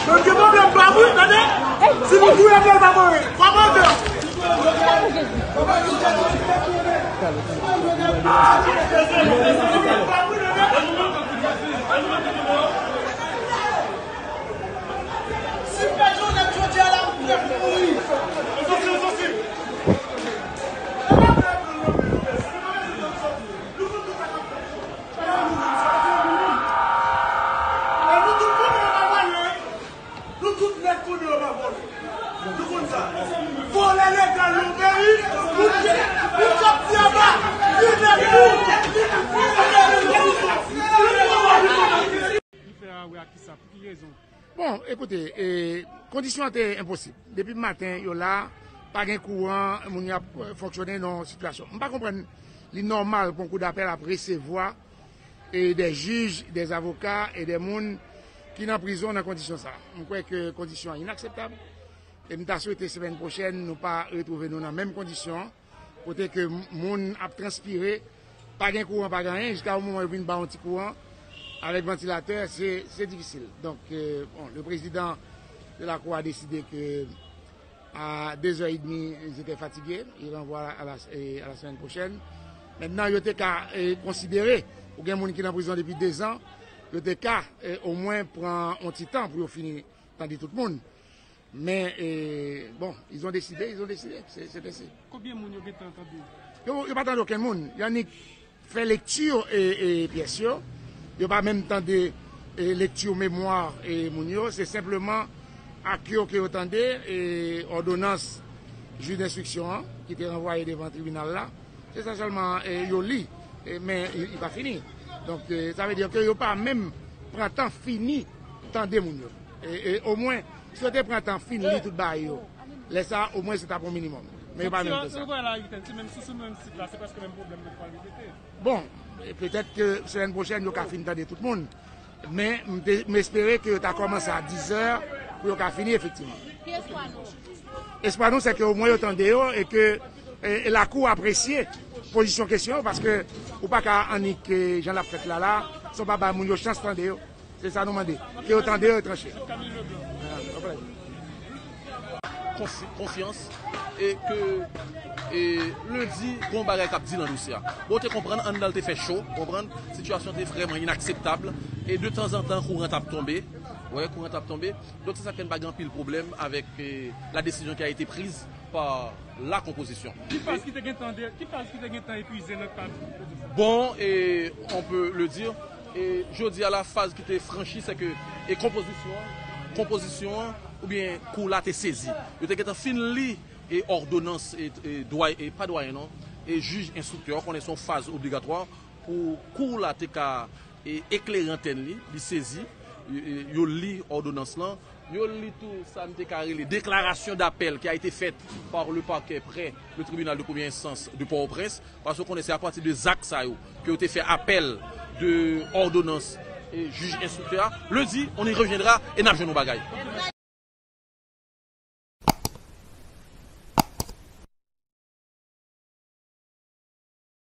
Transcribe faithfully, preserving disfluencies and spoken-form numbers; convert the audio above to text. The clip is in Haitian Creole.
Mwen gen pwoblèm pa mwen, tande. Si nou touye nèg pa mwen, kòmandan. Si Pè Jovenel jodi a la, m prè pou mouri. Nou tout nèt konnen yo pa vòlè. Nou konn sa. Vòlè legal nan peyi, ou t ap di anba, li nèt tou. Li fè a wè ak kisa, pou ki rezon? Bon, ekoute, e, kondisyon an te enposib. Depi maten, yo la, pa gen kouran, moun yo ap, e, fonksyone nan yon sitiyasyon. M pa konprann li nòmal pou yon kou dapèl ap resevwa e de jij, de avoka e de moun ki nan prizon nan kondisyon sa. M kwè ke kondisyon an inakseptab. E m ta swete semèn pwochèn nou pa retwouve nou nan menm kondisyon an, kote ke m- moun ap transpire, pa gen kouran, pa gen anyen, jiska yon moman yo vin ba yon ti kouran avèk vantilatè, se se difisil. Donk, e, bon, le président de la cour a décidé que à deux heures et demie, ils étaient fatigués, ils renvoient à la, à la semaine prochaine. Mentnan, yo te ka e, konsidere, ou gen moun ki nan prizon depi dezan, yo te ka e, omwen pran yon ti tan pou yo fini tande tout moun. Men, e, bon, ils ont décidé, ils ont décidé, c'est c'est ainsi. Konbyen moun yo gentan tande? Yo, yo pa tande okenn moun. Yo annik fè lekti e, e pyès yo. Yo pa menm tande e, lekti memwa e, moun yo. Se senpleman ak yo ke yo tande e, òdonans jij denstriksyon an ki te ranvwaye devan tribinal la. Se sa sèlman e, yo li, e, men li li pa fini. Donk, e, sa vle di ke yo pa menm pran tan fini tande moun yo. E, e, omwen, si yo te pran tan fin li tout bagay yo, lè sa, omwen, se t ap yon minimòm. Men yo pa menm fè sa. Bon, e, petèt ke semèn pwochèn, yo ka fin tande tout moun. Men m te- m espere ke yo ta kòmanse a dizè pou yo ka fini efektivman. Espwa nou, se ke omwen yo tande yo e ke e, e lakou apresye pozisyon kesyon yo, paske ou pa ka annik e, jan l ap fèt la la, san w pa bay moun yo chans tande yo. Se sa nou mande. Ke yo tande yo e tranche. Konfi- konfyans e ke e, lendi, gon bagay k ap di nan dosye a. Bon, te konprann, anndan l te fè cho, konprann, sitiyasyon te vrèman inakseptab. E de tanzantan, kouran t ap tonbe. Wè, kouran t ap tonbe. Donk, se sa k fè n pa gen anpil pwoblèm avèk e, la décision qui a été prise par la composition. Ki faz ki te gentan de- ki faz ki te gentan epuize nan kad? Bon, e, on peut le dire, e, jodi a la faz ki te franchi, se ke e, konpozisyon an, konpozisyon an, oubyen kou la te sezi. Yo te gentan fin li e, òdonans e, e, dwa- e, pa dwayen non, e jij enstriktè, konnen se yon faz obligatwa pou kou la te ka e, eklere antèn li, li sezi, e, e, yo li òdonans lan, yo li tou sa n te ka rele déclaration d'appel qui a été faite par le parquet près le tribunal de première instance de Port-au-Prince, paske w konnen se apati de zak sa yo ke yo te fè apèl de òdonans e, jij enstriktè a. Lendi, on y reviendra e n ap jwenn yon bagay.